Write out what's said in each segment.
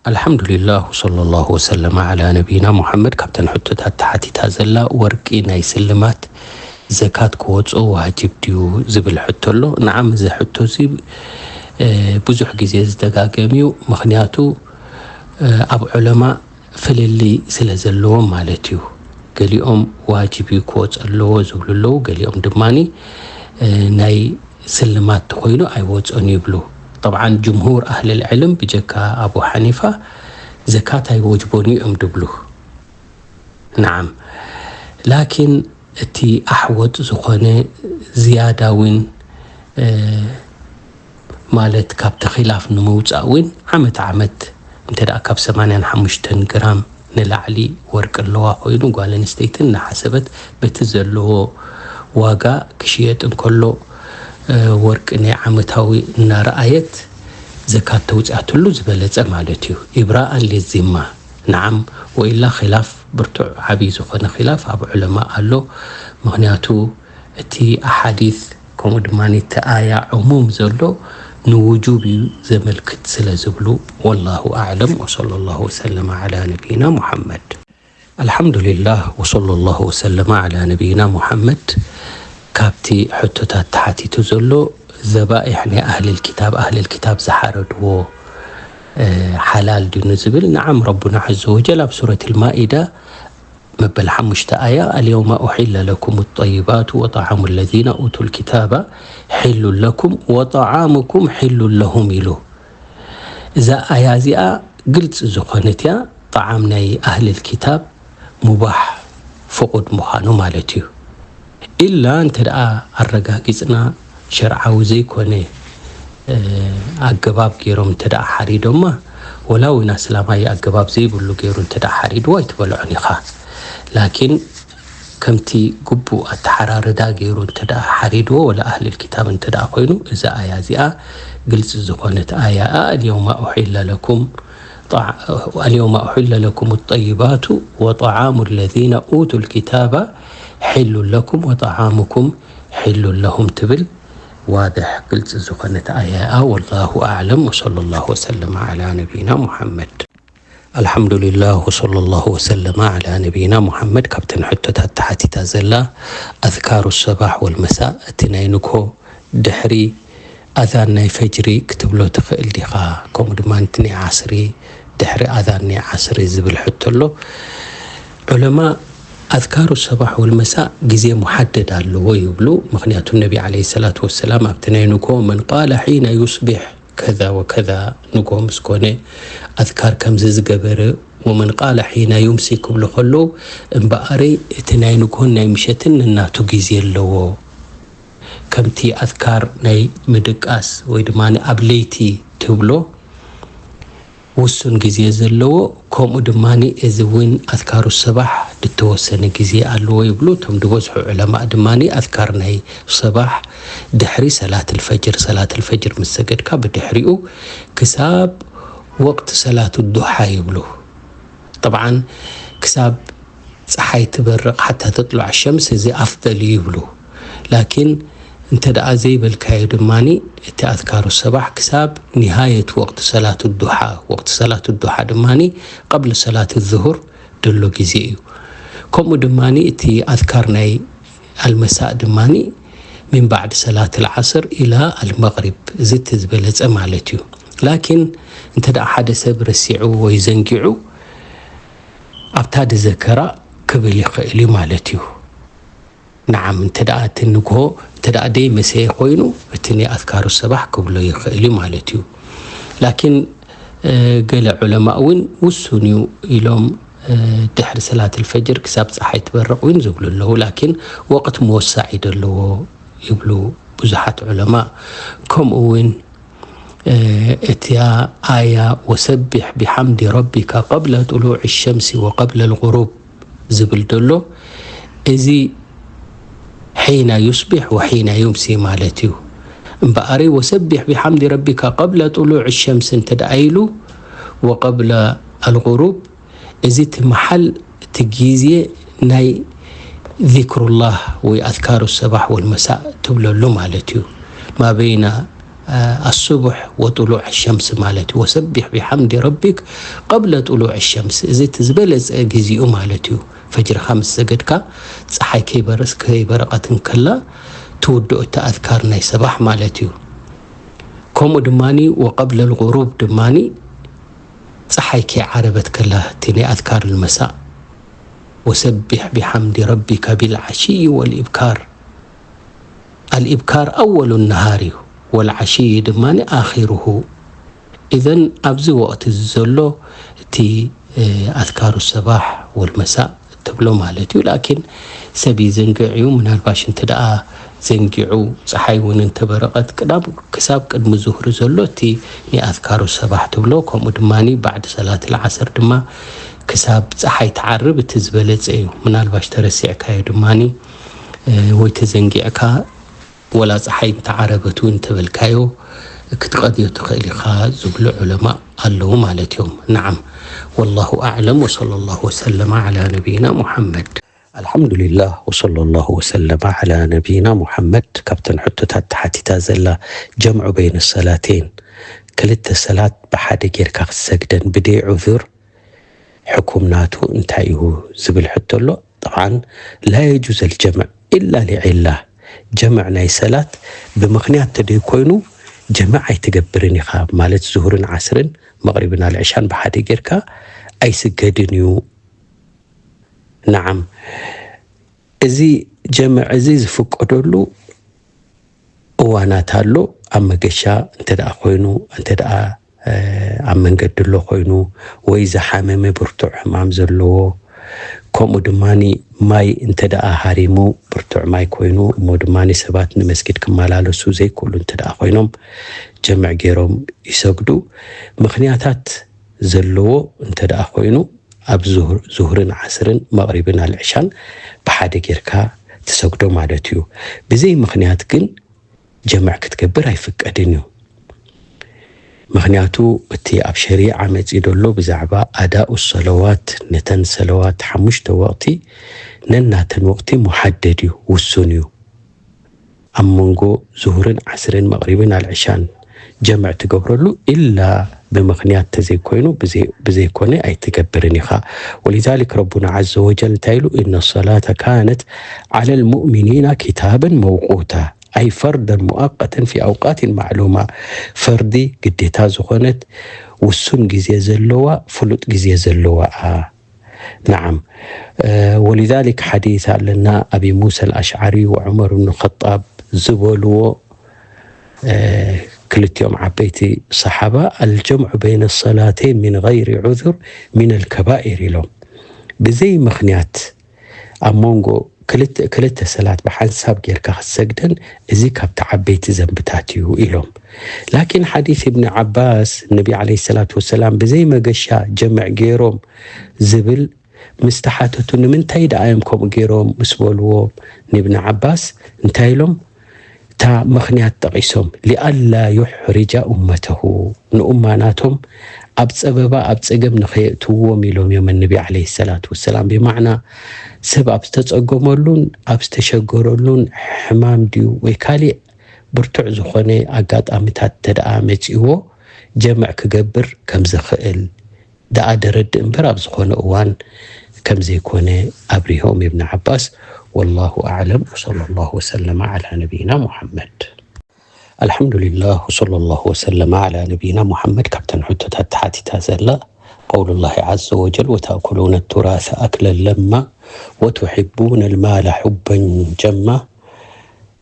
ኣልሓምዱሊላህ ወሰለላሁ ወሰለመ ዓላ ነቢይና ሙሓመድ። ካብተን ሕቶታት ተሓቲታ ዘላ፣ ወርቂ ናይ ስልማት ዘካት ክወፅኦ ዋጅብ ድዩ ዝብል ሕቶ ኣሎ። ንዓም፣ እዚ ሕቶ እዚ ብዙሕ ግዜ ዝደጋገም እዩ። ምክንያቱ ኣብ ዑለማ ፍልልይ ስለ ዘለዎም ማለት እዩ። ገሊኦም ዋጅብ እዩ ክወፅ ኣለዎ ዝብሉ ኣለዉ፣ ገሊኦም ድማ ናይ ስልማት ተኮይኑ ኣይወፅኦን ይብሉ። ጠብዓን ጅምሁር ኣህልል ዕልም ብጀካ ኣቡ ሓኒፋ ዘካት ኣይወጅቦን እዮም ድብሉ። ንዓም፣ ላኪን እቲ ኣሕወጥ ዝኾነ ዝያዳ እውን ማለት ካብቲ ኺላፍ ንምውፃእ እውን ዓመት ዓመት እንተ ደኣ ካብ ሰማንያን ሓሙሽተን ግራም ንላዕሊ ወርቂ ኣለዋ ኮይኑ ጓል ኣንስተይቲ እናሓሰበት በቲ ዘለዎ ዋጋ ክሽየጥ እንከሎ ወርቂ ናይ ዓመታዊ እናረኣየት ዘካት ተውፅኣትሉ ዝበለፀ ማለት እዩ። ኢብራኣን ሊዚማ። ንዓም፣ ወኢላ ኺላፍ ብርቱዕ ዓብዪ ዝኾነ ኺላፍ ኣብ ዑለማ ኣሎ። ምክንያቱ እቲ ኣሓዲት ከምኡ ድማ እቲ ኣያ ዕሙም ዘሎ ንውጁብ እዩ ዘመልክት ስለ ዝብሉ። ወላሁ ኣዕለም ወሰለላሁ ወሰለመ ዓላ ነቢይና ሙሓመድ። ኣልሓምዱሊላህ ወሰለላሁ ወሰለመ ዓላ ነቢይና ሙሓመድ። ካብቲ ሕቶታት ተሓቲቱ ዘሎ ዘባኢሕ ናይ ኣህልል ኪታብ፣ ኣህልል ኪታብ ዝሓረድዎ ሓላል ድዩ ንዝብል፣ ንዓም፣ ረቡና ዐዘ ወጀል ኣብ ሱረት ልማኢዳ መበል ሓሙሽተ ኣያ፣ ኣልየውመ ኡሒለ ለኩም ጠይባቱ ወጠዓሙ ለዚነ ኡቱ ልኪታበ ሒሉን ለኩም ወጠዓሙኩም ሒሉን ለሁም ኢሉ። እዛ ኣያ እዚኣ ግልፂ ዝኾነት እያ። ጠዓም ናይ ኣህልል ኪታብ ሙባሕ፣ ፍቑድ ምዃኑ ማለት እዩ። ኢላ እንተ ደኣ ኣረጋጊጽና ሸርዓዊ ዘይኮነ ኣገባብ ገይሮም እንተ ደኣ ሓሪዶማ፣ ወላ እውን ኣስላማይ ኣገባብ ዘይብሉ ገይሩ እንተ ደኣ ሓሪድዎ ኣይትበልዖን ኢኻ። ላኪን ከምቲ ግቡእ ኣተሓራርዳ ገይሩ እንተ ደኣ ሓሪድዎ፣ ወላ ኣህልል ኪታብ እንተ ደኣ ኮይኑ፣ እዛ ኣያ እዚኣ ግልጺ ዝኾነት ኣያ እያ። ኣልየውመ ኡሒለ ለኩም طع- اليوم أحل لكم الطيبات وطعام الذين أوتوا الكتاب حل لكم وطعامكم حل لهم ትብል ዋድሕ ግልፂ ዝኾነት ኣያ እያ። والله أعلم وصلى الله وسلم على نبينا محمد. ኣልሓምዱሊላህ ወሰለላሁ ወሰለመ ዓላ ነቢይና ሙሓመድ። ካብተን ሕቶታት ተሓቲታ ዘላ ኣዝካሩ ሰባሕ ወልመሳእ፣ እቲ ናይ ንግሆ ድሕሪ ኣዛን ናይ ፈጅሪ ክትብሎ ትኽእል ዲኻ? ከምኡ ድማ እቲ ናይ ዓስሪ ድሕሪ ኣዛን ናይ ዓስሪ ዝብል ሕቶ ኣሎ። ዑለማ ኣዝካሩ ሰባሕ ወልመሳእ ግዜ ሙሓደድ ኣለዎ ይብሉ። ምኽንያቱ ነቢ ዓለይሂ ሰላቱ ወሰላም ኣብቲ ናይ ንግሆ መን ቃለ ሒነ ዩስቢሕ ከዛ ወከዛ ንግሆ ምስ ኮነ ኣዝካር ከምዚ ዝገበረ፣ ወመን ቃለ ሒነ ዩምሲ ክብሉ ከለዉ እምበኣረይ እቲ ናይ ንግሆን ናይ ምሸትን ነናቱ ግዜ ኣለዎ። ከምቲ ኣዝካር ናይ ምድቃስ ወይ ድማ ኣብ ለይቲ ትብሎ ውሱን ግዜ ዘለዎ፣ ከምኡ ድማ እዚ እውን ኣዝካሩ ሰባሕ ዝተወሰነ ግዜ ኣለዎ ይብሉ። እቶም ዝበዝሑ ዑለማእ ድማ ኣዝካር ናይ ሰባሕ ድሕሪ ሰላት ልፈጅር፣ ሰላት ልፈጅር ምስ ሰገድካ ብድሕሪኡ ክሳብ ወቅቲ ሰላት ዱሓ ይብሉ። ጠብዓን ክሳብ ፀሓይ ትበርቕ ሓታ ተጥሉዕ ሸምስ እዚ ኣፍደል እዩ ይብሉ። ላኪን እንተ ደኣ ዘይበልካዮ ድማ እቲ ኣዝካሩ ሰባሕ ክሳብ ኒሃየት ወቅቲ ሰላት ዱሓ፣ ወቅቲ ሰላት ዱሓ ድማ ቀብሊ ሰላት ዙሁር ደሎ ግዜ እዩ። ከምኡ ድማ እቲ ኣዝካር ናይ ኣልመሳእ ድማ ሚን ባዕድ ሰላት ልዓስር ኢላ ኣልመቅሪብ፣ እዚ እቲ ዝበለፀ ማለት እዩ። ላኪን እንተ ደኣ ሓደ ሰብ ረሲዑ ወይ ዘንጊዑ ኣብታ ድዘከራ ክብል ይኽእል እዩ ማለት እዩ። ንዓም እንተ ደኣ እቲ ንግሆ እንተ ደኣ ደይ መሰየ ኮይኑ እቲ ናይ ኣዝካሩ ሰባሕ ክብሎ ይኽእል እዩ ማለት እዩ። ላኪን ገለ ዑለማእ እውን ውሱን እዩ ኢሎም ድሕሪ ሰላት ልፈጅር ክሳብ ፀሓይ ትበርቕ እውን ዝብሉ ኣለዉ። ላኪን ወቕት መወሳዒ ደለዎ ይብሉ ብዙሓት ዑለማእ። ከምኡ እውን እቲያ ኣያ ወሰቢሕ ቢሓምዲ ረቢካ ቀብለ ጥሉዕ ሸምሲ ወቀብለ ልغሩብ ዝብል ደሎ፣ እዚ ሒና ዩስቢሕ ወሒና ዩምሲ ማለት እዩ። እምበኣረይ ወሰቢሕ ቢሓምዲ ረቢካ ቀብለ ጥሉዕ ሸምሲ እንተ ደኣ ኢሉ ወቀብለ ኣልغሩብ፣ እዚ እቲ መሓል እቲ ግዜ ናይ ዚክሩላህ ወይ ኣዝካሩ ሰባሕ ወልመሳእ ትብለሉ ማለት እዩ። ማ በይና ኣሱቡሕ ወጥሉዕ ሸምስ ማለት እዩ። ወሰቢሕ ቢሓምዲ ረቢክ ቀብለ ጥሉዕ ሸምስ፣ እዚ እቲ ዝበለጸ ግዜኡ ማለት እዩ። ፈጅርኻ ምስ ሰገድካ፣ ጸሓይ ከይበረስ ከይበረቐት እንከላ ትውድኦ እቲ ኣዝካር ናይ ሰባሕ ማለት እዩ። ከምኡ ድማኒ ወቀብለ ልጉሩብ ድማኒ ጸሓይ ከይዓረበት ከላ እቲ ናይ ኣዝካር ልመሳእ፣ ወሰቢሕ ቢሓምዲ ረቢካ ቢልዓሽይ ወልኢብካር። ኣልኢብካር ኣወሉ ነሃር እዩ፣ ወልዓሽይ ድማ ኣኺሩሁ። ኢዘን ኣብዚ ወቕቲ እዚ ዘሎ እቲ ኣዝካሩ ሰባሕ ወልመሳእ ትብሎ ማለት እዩ። ላኪን ሰብ ይዘንግዕ እዩ። ምናልባሽ እንተ ደኣ ዘንጊዑ፣ ፀሓይ እውን እንተበረቐት፣ ቅዳም ክሳብ ቅድሚ ዙህሪ ዘሎ እቲ ናይ ኣዝካሩ ሰባሕ ትብሎ፣ ከምኡ ድማ ባዕድ ሰላት ልዓስር ድማ ክሳብ ፀሓይ ትዓርብ እቲ ዝበለፀ እዩ። ምናልባሽ ተረሲዕካዮ ድማ ወይ ተዘንጊዕካ፣ ወላ ፀሓይ እንተዓረበት እውን እንተበልካዮ ክትቐድዮ ትኽእል ኢኻ ዝብሉ ዑለማእ ኣለዉ ማለት እዮም። ነዓም፣ ወላሁ ኣዕለም፣ ወሰለ ላሁ ወሰለመ ዓላ ነቢይና ሙሓመድ። ኣልሓምዱሊላህ፣ ወሰለ ላሁ ወሰለመ ዓላ ነቢይና ሙሓመድ። ካብተን ሕቶታት ተሓቲታ ዘላ፣ ጀምዑ በይነ ሰላተይን፣ ክልተ ሰላት ብሓደ ጌርካ ክትሰግደን ብደይ ዑዙር ሕኩም ናቱ እንታይ እዩ ዝብል ሕቶ ኣሎ። ጠብዓን ላ የጁዝ ኣልጀምዕ ኢላ ሊዒላ፣ ጀምዕ ናይ ሰላት ብምኽንያት ተደይ ኮይኑ ጀምዕ ኣይትገብርን ኢኻ ማለት ዙሁርን ዓስርን መቕሪብን ኣልዕሻን ብሓደ ጌርካ ኣይስገድን እዩ። ነዓም፣ እዚ ጀምዕ እዚ ዝፍቀደሉ እዋናት ኣሎ። ኣብ መገሻ እንተ ደኣ ኮይኑ፣ እንተ ደኣ ኣብ መንገዲ ኣሎ ኮይኑ፣ ወይ ዝሓመመ ብርቱዕ ሕማም ዘለዎ፣ ከምኡ ድማ ማይ እንተ ደኣ ሃሪሙ ብርቱዕ ማይ ኮይኑ፣ እሞ ድማ ሰባት ንመስጊድ ክመላለሱ ዘይክእሉ እንተ ደኣ ኮይኖም፣ ጀምዕ ገይሮም ይሰግዱ። ምኽንያታት ዘለዎ እንተ ደኣ ኮይኑ፣ ኣብ ዙህር- ዙህርን ዓስርን መቕሪብን ኣልዕሻን ብሓደ ጌርካ ትሰግዶ ማለት እዩ። ብዘይ ምኽንያት ግን ጀምዕ ክትገብር ኣይፍቀድን እዩ። ምኽንያቱ እቲ ኣብ ሸሪዓ መፂኡ ዘሎ ብዛዕባ ኣዳኡ ሰለዋት፣ ነተን ሰለዋት ሓሙሽተ ወቕቲ ነናተን ወቕቲ ሙሓደድ እዩ፣ ውሱን እዩ። ኣብ መንጎ ዙሁርን ዓስርን መቕሪብን ኣልዕሻን ጀምዕ ትገብረሉ ኢላ ብምኽንያት ተዘይኮይኑ፣ ብዘይ- ብዘይኮነ ኣይትገብርን ኢኻ። ወሊዛሊክ ረቡና ዓዘ ወጀል እንታይ ኢሉ? ኢነ ሰላተ ካነት ዓለ ልሙእሚኒና ኪታበን መውቁታ፣ ኣይ ፈርደን ሙኣቀተን ፊ ኣውቃትን ማዕሉማ፣ ፈርዲ ግዴታ ዝኾነት ውሱን ግዜ ዘለዋ፣ ፍሉጥ ግዜ ዘለዋ እያ። ነዓም፣ ወሊዛሊክ ሓዲስ ኣለና፣ ኣቢ ሙሳ ኣልኣሽዓሪ ወዑመር ብን ኸጣብ ዝበልዎ፣ ክልቲኦም ዓበይቲ ሰሓባ፣ ኣልጀምዑ በይነ ሰላተይን ሚን ገይሪ ዑዙር ሚን ኣልከባኢር ኢሎም። ብዘይ ምኽንያት ኣብ መንጎ ክልተ ክልተ ሰላት ብሓንሳብ ጌርካ ክትሰግደን፣ እዚ ካብቲ ዓበይቲ ዘንብታት እዩ ኢሎም። ላኪን ሓዲስ እብኒ ዓባስ፣ ነቢ ዓለይሂ ሰላቱ ወሰላም ብዘይ መገሻ ጀምዕ ገይሮም ዝብል ምስ ተሓተቱ፣ ንምንታይ ደኣ እዮም ከምኡ ገይሮም ምስ በልዎም፣ ንእብኒ ዓባስ እንታይ ኢሎም? እታ ምኽንያት ጠቒሶም፣ ሊኣላ ዩሕሪጃ ኡመተሁ፣ ንኡማ ናቶም ኣብ ጸበባ ኣብ ጸገም ንኸየእትዎም ኢሎም እዮም፣ ነቢ ዓለይሂ ሰላቱ ወሰላም። ብማዕና ሰብ ኣብ ዝተጸገመሉን ኣብ ዝተሸገረሉን ሕማም ድዩ ወይ ካሊእ ብርቱዕ ዝኾነ ኣጋጣሚታት ተደኣ መጺእዎ ጀምዕ ክገብር ከም ዝኽእል ደኣ ደረድእ እምበር ኣብ ዝኾነ እዋን ከም ዘይኮነ ኣብሪሆም እብኒ ዓባስ። ወላሁ ኣዕለም ወሰለ ላሁ ወሰለመ ዓላ ነቢይና ሙሓመድ። ኣልሓምዱሊላህ ወሰለ ላሁ ወሰለመ ዓላ ነቢይና ሙሓመድ። ካብተን ሕቶታት ተሓቲታ ዘላ ቀውሉላሂ ዓዘ ወጀል ወተእኩሉነ ቱራሰ ኣክለን ለማ ወቱሒቡነ ልማለ ሑበን ጀማ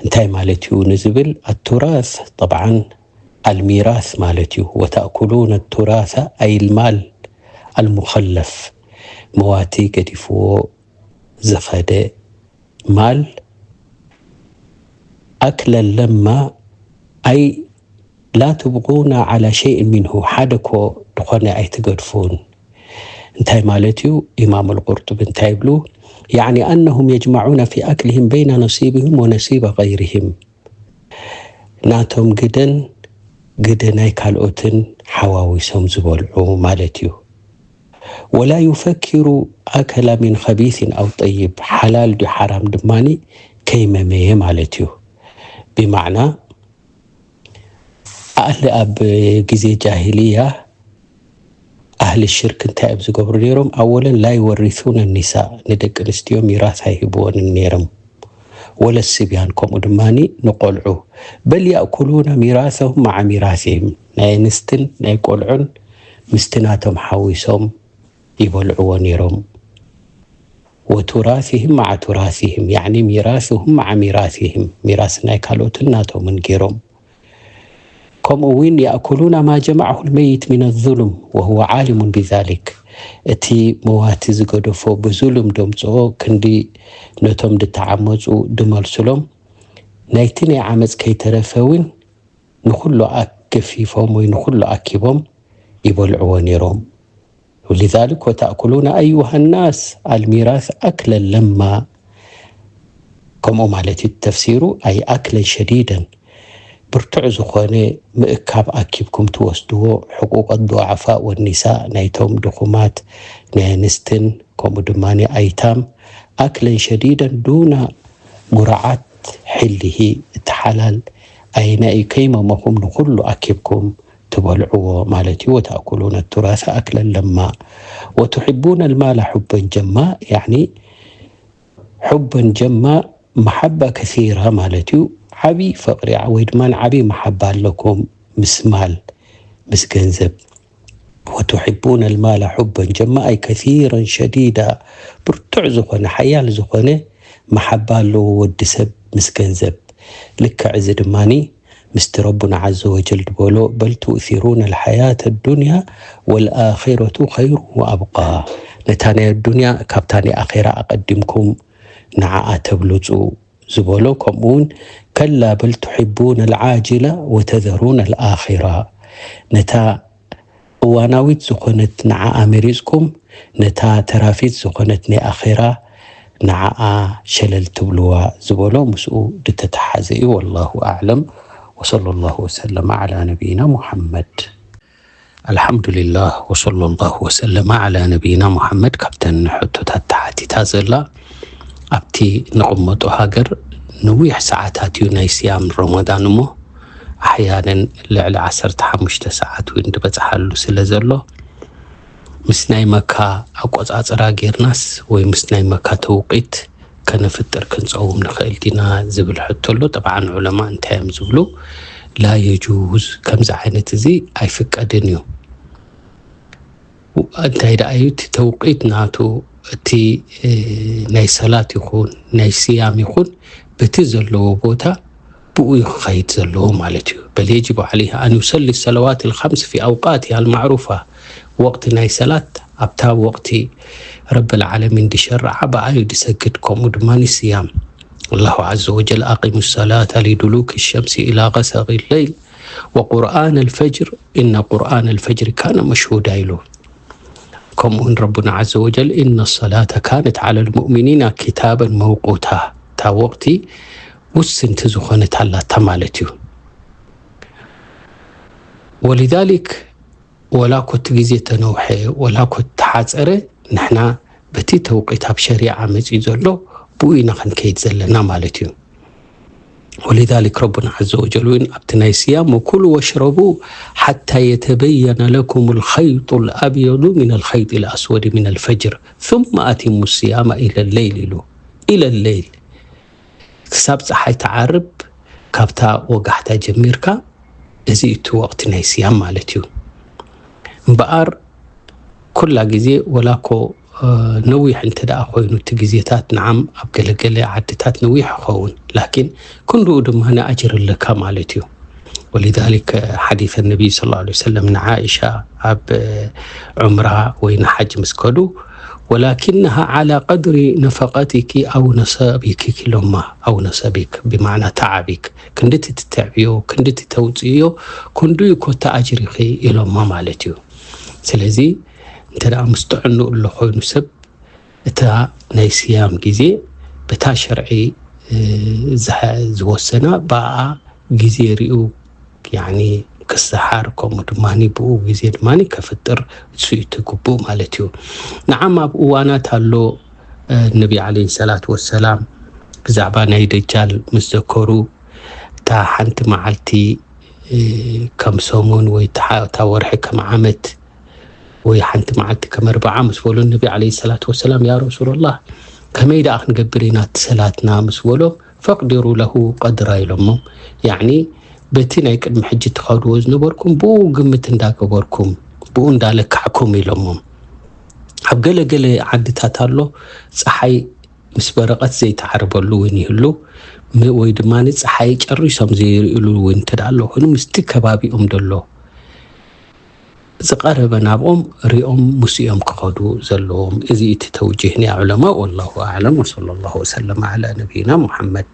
እንታይ ማለት እዩ ንዝብል ኣቱራስ ጠብዓን ኣልሚራስ ማለት እዩ። ወተእኩሉነ ቱራሰ ኣይልማል ኣልሙኸለፍ መዋቲ ገዲፍዎ ዝኸደ ማል ኣክለን ለማ ኣይ ላ ትብቁና ዓላ ሸይእን ሚንሁ ሓደ ኮ ድኾነ ኣይትገድፉን። እንታይ ማለት እዩ? ኢማም ኣልቁርጡቢ እንታይ ይብሉ? ያዕኒ ኣነሁም የጅማዑነ ፊ ኣክልህም በይነ ነሲብህም ወነሲበ ገይርህም ናቶም ግደን ግደ ናይ ካልኦትን ሓዋዊሶም ዝበልዑ ማለት እዩ። ወላ ዩፈኪሩ ኣከላ ሚን ኸቢሲን ኣው ጠይብ ሓላል ድዩ ሓራም ድማኒ ከይመመየ ማለት እዩ። ብማዕና ኣሊ ኣብ ግዜ ጃሂልያ ኣህሊ ሽርክ እንታይ እዮም ዝገብሩ ነይሮም? ኣወለን ላ ይወሪሱነ ኒሳ፣ ንደቂ ኣንስትዮ ሚራስ ኣይህብወንን ነይሮም። ወለ ስብያን ከምኡ ድማ ንቆልዑ። በል ያእኩሉነ ሚራሰሁም መዓ ሚራሲህም፣ ናይ ኣንስትን ናይ ቆልዑን ምስቲ ናቶም ሓዊሶም ይበልዕዎ ነይሮም። ወቱራሲህም መዓ ቱራሲህም፣ ያዕኒ ሚራስሁም መዓ ሚራሲህም፣ ሚራስ ናይ ካልኦትን ናቶምን ገይሮም። ከምኡ እውን ያእኩሉና ማ ጀማዕሁ ልመይት ሚን ዙሉም ወሁወ ዓሊሙን ቢዛሊክ፣ እቲ መዋቲ ዝገደፎ ብዙሉም ደምፅኦ ክንዲ ነቶም ድተዓመፁ ድመልሱሎም ናይቲ ናይ ዓመፅ ከይተረፈ እውን ንኩሉ ኣገፊፎም ወይ ንኩሉ ኣኪቦም ይበልዕዎ ነይሮም። ولذلك وتأكلون أيها الناس الميراث أكلا لما، ከምኡ ማለት እዩ ተፍሲሩ። ኣይ ኣክለን ሸዲደን፣ ብርቱዕ ዝኾነ ምእካብ ኣኪብኩም ትወስድዎ። ሕቁቀ ዱዓፋ ወኒሳ፣ ናይቶም ድኹማት ናይ ኣንስትን ከምኡ ድማ ኣይታም። ኣክለን ሸዲደን ዱና ጉርዓት ሕልሂ፣ እቲ ሓላል ኣይናይ ከይመመኹም ንኹሉ ኣኪብኩም ትበልዕዎ ማለት እዩ። ወተእኩሉነ ቱራሰ ኣክለን ለማ ወቱሕቡነ ልማላ ሑበን ጀማ፣ ያዕኒ ሑበን ጀማ መሓባ ከሲራ ማለት እዩ። ዓብዪ ፍቕሪ ወይ ድማ ዓብዪ መሓባ ኣለኩም ምስ ማል፣ ምስ ገንዘብ። ወቱሕቡነ ልማላ ሑበን ጀማ ኣይ ከሲረን ሸዲዳ፣ ብርቱዕ ዝኾነ ሓያል ዝኾነ መሓባ ኣለዎ ወዲ ሰብ ምስ ገንዘብ። ልክዕ እዚ ድማኒ ምስቲ ረቡና ዓዘ ወጀል ድበሎ፣ በል ትእሲሩነ ልሓያተ ዱንያ ወልኣኺረቱ ኸይሩ ወኣብቃ። ነታ ናይ ኣዱንያ ካብታ ናይ ኣኼራ ኣቐዲምኩም ንዓኣ ተብልጹ ዝበሎ፣ ከምኡ እውን ከላ በል ትሕቡነ ልዓጅላ ወተዘሩነ ልኣኺራ። ነታ እዋናዊት ዝኾነት ንዓኣ መሪጽኩም፣ ነታ ተራፊት ዝኾነት ናይ ኣኼራ ንዓኣ ሸለል ትብልዋ ዝበሎ ምስኡ ድተተሓዘ እዩ። ወላሁ ኣዕለም። ወሰለ ላሁ ወሰለመ ዓላ ነቢይና ሙሓመድ። ኣልሓምዱሊላህ ወሰለ ላሁ ወሰለመ ዓላ ነቢይና ሙሓመድ። ካብተን ሕቶታት ተሓቲታ ዘላ፣ ኣብቲ ንቕመጦ ሃገር ነዊሕ ሰዓታት እዩ ናይ ስያም ረመዳን እሞ ኣሕያነን ልዕሊ ዓሰርተ ሓሙሽተ ሰዓት እውን ዝበጽሓሉ ስለ ዘሎ፣ ምስ ናይ መካ ኣቆጻጽራ ጌርናስ ወይ ምስ ናይ መካ ተውቂት ከነፍጥር ክንጸውም ንኽእል ዲና ዝብል ሕቶ ኣሎ። ጠብዓን ዑለማ እንታይ እዮም ዝብሉ? ላ የጁዝ፣ ከምዚ ዓይነት እዚ ኣይፍቀድን እዩ። እንታይ ደኣ እዩ እቲ ተውቂት ናቱ? እቲ ናይ ሰላት ይኹን ናይ ስያም ይኹን በቲ ዘለዎ ቦታ ብኡ እዩ ክኸይድ ዘለዎ ማለት እዩ። በል የጅቡ ዓለይህ ኣን ዩሰሊ ሰለዋት ልከምስ ፊ ኣውቃት ኣልማዕሩፋ፣ ወቕቲ ናይ ሰላት ኣብታ ወቕቲ ረብል ዓለሚን ድሸርዓ ብኣዩ ድሰግድ። ከምኡ ድማ ስያም ኣላሁ ዓዘ ወጀል ኣቂሙ ሰላተ ሊዱሉክ ሸምሲ ኢላ ገሰቂ ለይል ወቁርኣን ኣልፈጅር፣ እነ ቁርኣን ኣልፈጅር ካነ መሽሁዳ ኢሉ። ከምኡውን ረቡና ዓዘ ወጀል እነ ሰላተ ካነት ዓላ ልሙእሚኒና ኪታበን መውቁታ፣ እታ ወቕቲ ውስንቲ ዝኾነት ኣላታ ማለት እዩ። ወሊዛሊክ ወላ ኮቲ ግዜ ተነውሐ ወላ ኮቲ ተሓፀረ፣ ንሕና በቲ ተውቂት ኣብ ሸሪዓ መፅዩ ዘሎ ብኡ ኢና ክንከይድ ዘለና ማለት እዩ። ወሊዛሊክ ረቡና ዓዘ ወጀል እውን ኣብቲ ናይ ስያም ወኩሉ ወሽረቡ ሓታ የተበየነ ለኩም ልኸይጡ ልኣብየዱ ምን ልኸይጥ ልኣስወድ ምን ልፈጅር ثم ኣቲሙ ስያማ ኢለ ለይል ኢሉ። ኢለ ለይል ክሳብ ፀሓይ ትዓርብ ካብታ ወጋሕታ ጀሚርካ፣ እዚ እቲ ወቕቲ ናይ ስያም ማለት እዩ። እምበኣር ኩላ ግዜ ወላ እኮ ነዊሕ እንተ ደኣ ኮይኑ እቲ ግዜታት፣ ንዓም ኣብ ገለገለ ዓድታት ነዊሕ ይኸውን፣ ላኪን ክንድኡ ድማ ንኣጅር ኣለካ ማለት እዩ። ወሊዛሊክ ሓዲስ ነቢይ ስለ ላ ሰለም ንዓኢሻ ኣብ ዑምራ ወይ ንሓጅ ምስ ከዱ፣ ወላኪንሃ ዓላ ቀድሪ ነፈቀቲኪ ኣው ነሰቢኪ ኢሎማ። ኣው ነሰቢክ ብማዕና ተዓቢክ፣ ክንድቲ ትትዕብዮ ክንድቲ ተውፅእዮ ክንዱ እዩ ኮታ ኣጅሪኺ ኢሎማ ማለት እዩ። ስለዚ እንተ ደኣ ምስ ጥዕንኡ ኣሎ ኮይኑ ሰብ እታ ናይ ስያም ግዜ በታ ሸርዒ ዝወሰና ብኣ ግዜ ሪኡ ያኒ ክሰሓር ከምኡ ድማ ብኡ ግዜ ድማ ከፍጥር እሱ እዩ ትግቡእ ማለት እዩ። ንዓም ኣብ እዋናት ኣሎ ነቢ ዓለይሂ ሰላት ወሰላም ብዛዕባ ናይ ደጃል ምስ ዘከሩ እታ ሓንቲ መዓልቲ ከም ሰሙን ወይ እታ ወርሒ ከም ዓመት ወይ ሓንቲ መዓልቲ ከም ኣርብዓ ምስ በሉ ነቢ ዓለይሂ ሰላቱ ወሰላም፣ ያ ረሱላላህ፣ ከመይ ደኣ ክንገብር ኢና እቲ ሰላትና ምስ በሎም፣ ፈቅዲሩ ለሁ ቀድራ ኢሎሞም። ያዕኒ በቲ ናይ ቅድሚ ሕጂ ትኸድዎ ዝነበርኩም ብኡ ግምት እንዳገበርኩም ብኡ እንዳለካዕኩም ኢሎሞም። ኣብ ገለ ገለ ዓድታት ኣሎ፣ ፀሓይ ምስ በረቐት ዘይተዓርበሉ እውን ይህሉ፣ ም- ወይ ድማ ፀሓይ ጨሪሶም ዘይርእሉ እውን እንተ ደኣ ኣሎ ኮይኑ ምስቲ ከባቢኦም ዘሎ ዝቐረበ ናብኦም ሪኦም ምስኦም ክኸዱ ዘለዎም። እዚ እቲ ተውጂህ ናይ ዑለማ። ወላሁ ኣዕለም ወሰለ ላሁ ወሰለም ዓላ ነቢይና ሙሐመድ።